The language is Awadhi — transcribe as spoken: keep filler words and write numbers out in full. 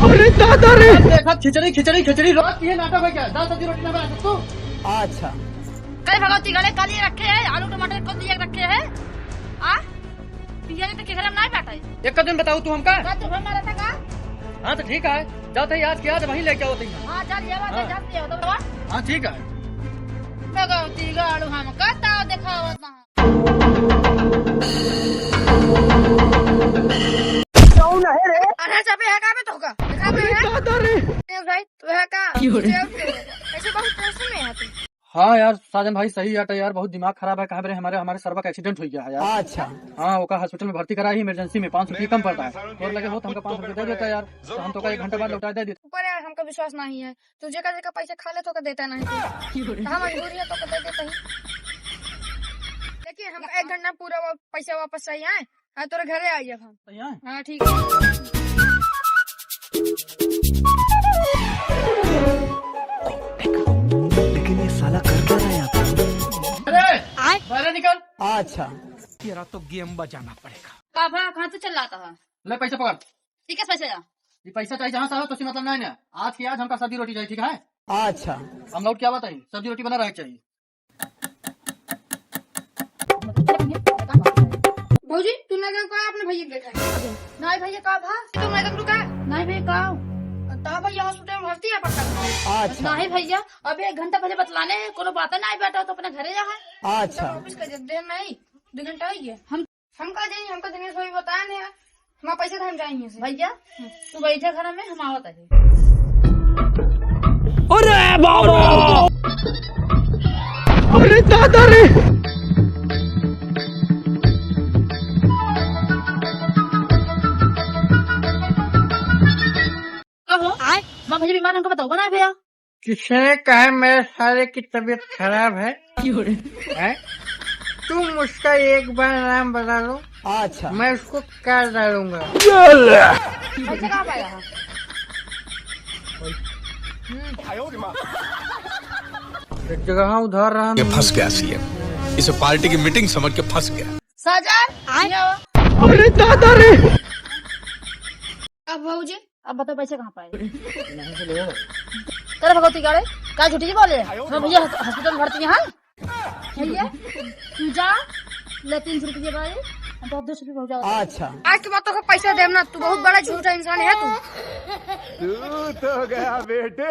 अरे दादा रे। देखा, खिचड़ी, खिचड़ी, खिचड़ी, रोज ये नाटक है क्या? दाल सब्जी रोटी ना बना सकते हो? अच्छा। कल भगवती गणे कल ये रखे हैं, आलू टमाटर को दिए रखे हैं। आ? पिया ने तो केकरा में नहीं बैठा है। एक दिन बताओ तू हमका। का तू हमारा था का? हाँ तो ठीक है, जाते ही आज के आज वहीं लेके आओ तैयार। हाँ, जा लिया, हाँ। जा लिया, तो हाँ ठीक है। भगवती गाड़ू हमका ताव देखावत ना। कौन है रे? अरे, जबे है का बे तोहका? देखा बे अरे है? दादा रे। ए भाई, तू है का? क्यों रे? ऐसे बहुत टेंशन में है तू। हाँ यार, साजन भाई सही हटे यार, बहुत दिमाग खराब है। कहा बे हमारे, हमारे सरवा का एक्सीडेंट हो गया है यार। अच्छा। हाँ, ओका हॉस्पिटल में भर्ती करा ही, इमरजेंसी में पाँच सौ रुपये कम पड़ता है। तोर लगे हो तो हमका पाँच सौ रुपये दे देता यार, तो हम तोका एक घंटा बाद लौटा दे देते। ऊपर यार, हमका विश्वास नहीं है, तू जेका जेका पैसा खा ले तो का देता नहीं। कहाँ मजबूरी है तो का दे देता ही। देखिए, हम एक घंटा पूरा वा-, पैसा वापस चाहिए, हाँ, तोरे घरे आ जाब हम। सही है? हाँ, ठीक है। लेकिन ये साला कर क्या रहा है यहाँ पे? अरे, आय? बाहर निकल। अच्छा। तेरा तो गेम बजाना पड़ेगा। का भा, कहाँ से चिल्लाता है? ले पैसा पकड़। ठीक है, पैसा जा। ये पैसा चाहिए जहाँ से आवे, तो से मतलब नहीं ना। आज की आज हमका सब्जी रोटी चाहिए, ठीक है? अच्छा। हम लौट के आवत है, सब्जी रोटी बना रहे चाहिए। भौजी, तू ना गयो का अपने भैया के देखा? नहीं भैया, का भा? तू ना गयो का? नहीं भैया, का? ता भैया हॉस्पिटल में भर्ती है पटना में। अच्छा। नहीं भैया, अभी एक घंटा पहले बतलाने हैं, कोनो बात नहीं बेटा, तो अपने घरे जा है। अच्छा। ऑफिस का देर नहीं, दो घंटा हो गया। हम हमका जाई, हमका दिनेश भाई बताए ने, हमार पैसा तो हम जाई यहाँ से। भैया, तू बैठे घर में, हम आवत है। अरे बाबा! अरे दादा रे! कहो, आय? माँ भैया बीमार हमको बताओ, बना भैया। किसने कहा मेरे साले की तबीयत खराब है? क्यों रे? हैं? तुम उसका एक बार नाम बता दो, अच्छा। मैं उसको काट डालूंगा। पैसा कहाँ पाया है? एक जगह हाँ उधार रहा ये नहीं। फंस गया सीएम, इसे पार्टी की मीटिंग समझ के फंस गया। साजन, आय? ये आओ। अरे दादा रे! अब भौजी, अब बता पैसे कहाँ पाए? नहीं से ले आओ। करे भगवती गाड़े, का झूठी जी बोले? हाँ भैया, हॉस-, हॉस्पिटल में भर्ती है। भैया, तू जा, ले तीन सौ रुपये भाई, हम तो दो सौ रुपये पहुँचाओ। अच्छा। आज के बाद तो पैसा देम ना, तू बहुत बड़ा झूठा इंसान है तू। तू तो गया बेटे।